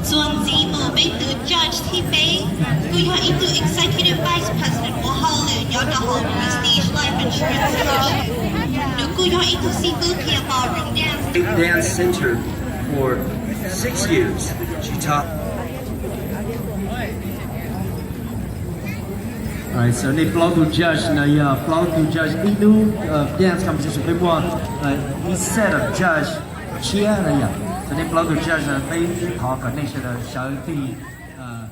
Txuas ntxiv mus peb tus judge thib peb, kuj yog ib tug executive vice president uas hauj lwm nyob rau hauv Prestige Life Insurance Solution. Nws kuj yog ib tug xib fwb qhia pom rooj dance. Dance Center for six years. She taught. Alright, so nej plaub tug judge no yog plaub tug judge ib hnub, uh, dance competition peb muaj, uh, ib set of judge tshiab no yog. So nej plaub tug judge no peb thov kom nej sawv daws sawv tig, uh,